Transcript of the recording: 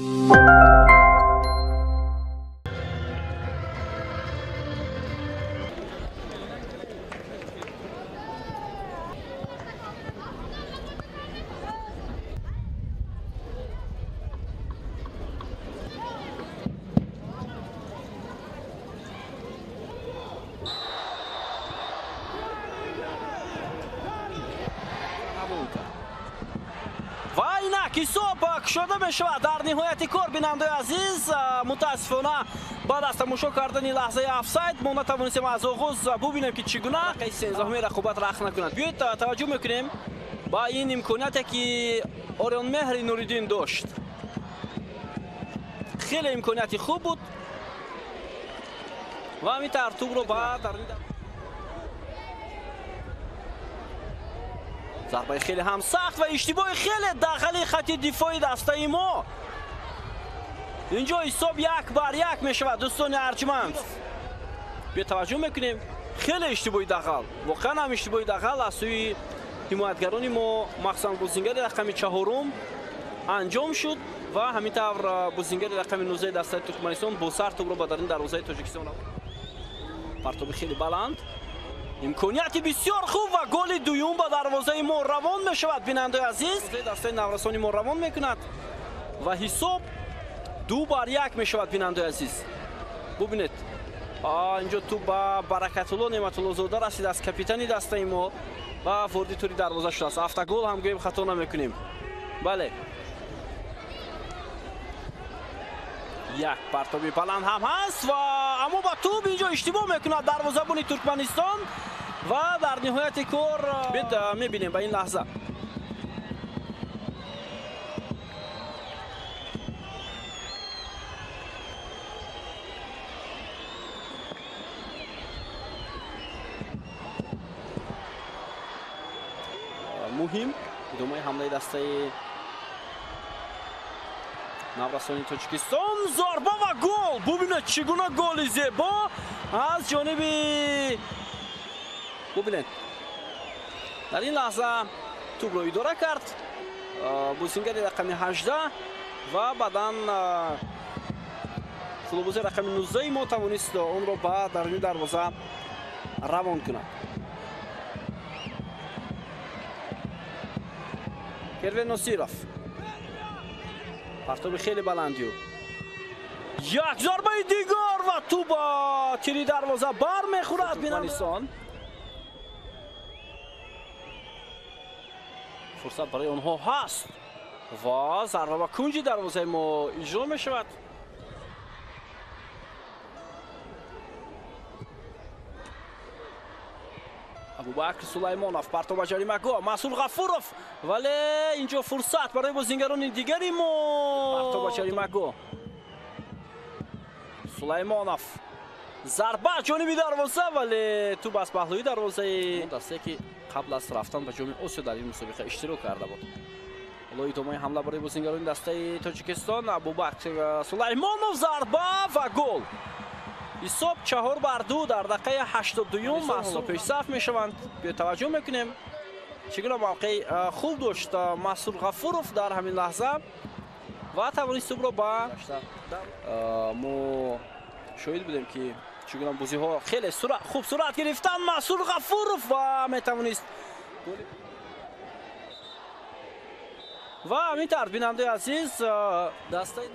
Ва инак ҳисоб кушода мешавад дар ниҳояти кор. Бинандаи азиз, мутаассифона баъд аз тамошо кардани лаҳзаи офсайд мо натавонистем аз оғоз бубинем, ки чӣ гуна сенздаҳуми рақобат рахт накунад. Биёед таваҷҷӯҳ мекунем ба ин имконияте, ки Ориёнмеҳри Нуриддин дошт. Хеле имконияти хуб буд ва ҳамин тавр тӯбро ба даруни зарбаи хеле ҳам сахт ва иштибоҳи хеле дағали хати дифои дастаи мо. Инҷо ҳисоб 1-1 мешавад, дӯстони арҷманд. Биё таваҷҷӯҳ мекунем, хеле иштибоҳи дағал, воқеан ҳам иштибоҳи дағал аз сӯи ҳимоятгарони мо, махсусан бозингари рақами 4 анҷом шуд ва ҳамин тавр бозингари рақами 19 дастаи Туркманистон бо сар тӯбро ба даруни дарвозаи Тоҷикистон равонд. Партоби хеле баланд, имконияти бисёр хуб ва голи дуюм ба дарвозаи мо равон мешавад. Бинандаи азиз, дастаи наврасони мо равон мекунад ва ҳисоб 2-1 мешавад. Бинандаи азиз, бубинед, инҷо тӯб ба Баракатулло Неъматуллозода расидааст, капитани дастаи мо, ва ворди тури дарвоза шудааст. Автогол ҳам гӯем хато намекунем. Бале, як партоби баланд ҳам ҳаст ва аммо ба тӯб инҷо иштибоҳ мекунад дарвозабони Туркманистон ва дар ниҳояти кор мебинем ба ин лаҳза. Муҳим идомаи ҳамлаи дастаи наврасони Тоҷикистон. Зарба ва гол! Бубинед, чӣ гуна голи зебо аз ҷониби, бубинед, дар ин лаҳза тӯбро идора кард бозингари рақами 18 ва баъдан футболбози рақами 19 мо тавонист онро ба даруни дарвоза равон кунад. Кервен Носиров, партоби хеле баландию, як зарбаи дигар ва тӯб ба тири дарвоза бармехӯрад. Туркманистон фурсат барои онҳо ҳаст ва зарба ба кунҷи дарвозаи мо иҷро мешавад. Абубакр Сулаймонов, партоб ба ҷаримагоҳ, Масур Ғафуров, вале инҷо фурсат барои бозингарони дигари мо. Партоб ба ҷаримагоҳ, Сулаймонов, зарба ҷониби дарвоза, вале тӯб аз паҳлӯи дарвозаи дастае, ки қабл аз рафтан ба Ҷоми Осиё дар ин мусобиқа иштирок карда буд. Ҳоло идомаи ҳамла барои бозингарони дастаи Тоҷикистон. Абубакр Сулаймонов, зарба ва гол. Ҳисоб 4-2 дар дақиқаи 82 маҳсуло пешсаф мешаванд. Биё таваҷҷӯҳ мекунем, чӣ гуна мавқеи хуб дошт Масур Ғафуров дар ҳамин лаҳза ва тавонист тӯбро ба мо шоҳид будем, ки чӣ гуна бозиҳо хеле хуб сурат гирифтанд. Масур Ғафуров ва метавонист ва ҳамин тавр, бинандаи азиз, дастаи